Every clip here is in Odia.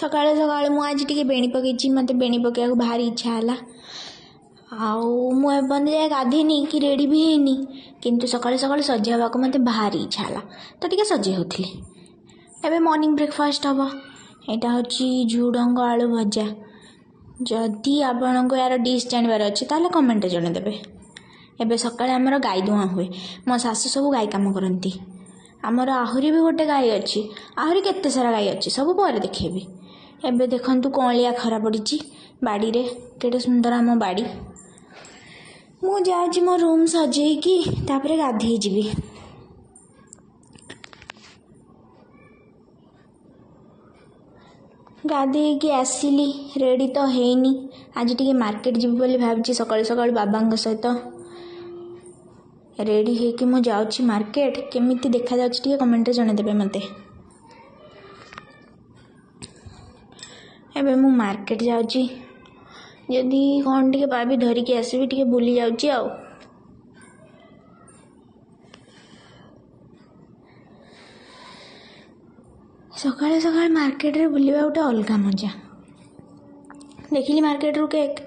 ସକାଳୁ ସକାଳୁ ମୁଁ ଆଜି ଟିକେ ବେଣୀ ପକେଇଛି। ମୋତେ ବେଣୀ ପକେଇବାକୁ ଭାରି ଇଚ୍ଛା ହେଲା। ଆଉ ମୁଁ ଏପର୍ଯ୍ୟନ୍ତ ଯାଏ ଗାଧେଇନି କି ରେଡ଼ି ବି ହେଇନି, କିନ୍ତୁ ସକାଳୁ ସକାଳୁ ସଜେଇ ହେବାକୁ ମୋତେ ଭାରି ଇଚ୍ଛା ହେଲା, ତ ଟିକେ ସଜେଇ ହେଉଥିଲି। ଏବେ ମର୍ଣ୍ଣିଂ ବ୍ରେକଫାଷ୍ଟ ହେବ। ଏଇଟା ହେଉଛି ଝୁଡ଼ଙ୍ଗ ଆଳୁ ଭଜା। ଯଦି ଆପଣଙ୍କୁ ଏହାର ଡିଶ୍ ଜାଣିବାର ଅଛି ତାହେଲେ କମେଣ୍ଟରେ ଜଣେଇଦେବେ। ଏବେ ସକାଳେ ଆମର ଗାଈ ଦୁହାଁ ହୁଏ। ମୋ ଶାଶୁ ସବୁ ଗାଈ କାମ କରନ୍ତି। ଆମର ଆହୁରି ବି ଗୋଟେ ଗାଈ ଅଛି, ଆହୁରି କେତେ ସାରା ଗାଈ ଅଛି, ସବୁ ପରେ ଦେଖେଇବି। ଏବେ ଦେଖନ୍ତୁ କଅଁଳିଆ ଖରା ପଡ଼ିଛି ବାଡ଼ିରେ, କେଡ଼େ ସୁନ୍ଦର ଆମ ବାଡ଼ି। ମୁଁ ଯାଉଛି ମୋ ରୁମ୍ ସଜେଇକି ତାପରେ ଗାଧେଇ ଯିବି। ଗାଧେଇକି ଆସିଲି, ରେଡ଼ି ତ ହେଇନି। ଆଜି ଟିକେ ମାର୍କେଟ ଯିବି ବୋଲି ଭାବିଛି ସକାଳୁ ସକାଳୁ ବାବାଙ୍କ ସହିତ। ରେଡ଼ି ହେଇକି ମୁଁ ଯାଉଛି ମାର୍କେଟ। କେମିତି ଦେଖାଯାଉଛି ଟିକେ କମେଣ୍ଟରେ ଜଣେଇଦେବେ ମୋତେ। ଏବେ ମୁଁ ମାର୍କେଟ ଯାଉଛି, ଯଦି କ'ଣ ଟିକେ ପାଇବି ଧରିକି ଆସିବି, ଟିକେ ବୁଲି ଯାଉଛି। ଆଉ ସକାଳେ ସକାଳେ ମାର୍କେଟରେ ବୁଲିବା ଗୋଟେ ଅଲଗା ମଜା। ଦେଖିଲି ମାର୍କେଟରୁ କେକ୍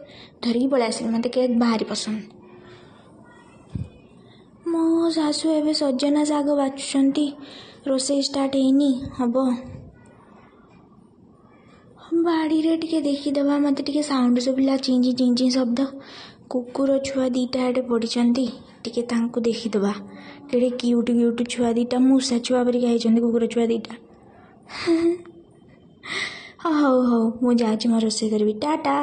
ଧରିକି ପଳେଇ ଆସିଲି। ମୋତେ କେକ୍ ଭାରି ପସନ୍ଦ। ମୋ ଶାଶୁ ଏବେ ସଜନା ଶାଗ ବାଛୁଛନ୍ତି। ରୋଷେଇ ଷ୍ଟାର୍ଟ ହେଇନି, ହବ। ବାଡ଼ିରେ ଟିକେ ଦେଖିଦେବା। ମୋତେ ଟିକେ ସାଉଣ୍ଡ ଶୁଭିଲା, ଚିଁ ଚିଁ ଚିଁ ଚିଁ ଶବ୍ଦ। କୁକୁର ଛୁଆ ଦୁଇଟା ଏଠି ପଡ଼ିଛନ୍ତି, ଟିକେ ତାଙ୍କୁ ଦେଖିଦେବା। କେଡ଼େ କ୍ୟୁଟ୍ କ୍ୟୁଟ୍ ଛୁଆ ଦୁଇଟା, ମୂଷା ଛୁଆ ପରିକା ହେଇଛନ୍ତି କୁକୁର ଛୁଆ ଦୁଇଟା। ହଉ ହଉ, ମୁଁ ଯାଉଛି ମୋ ରୋଷେଇ କରିବି। ଟାଟା।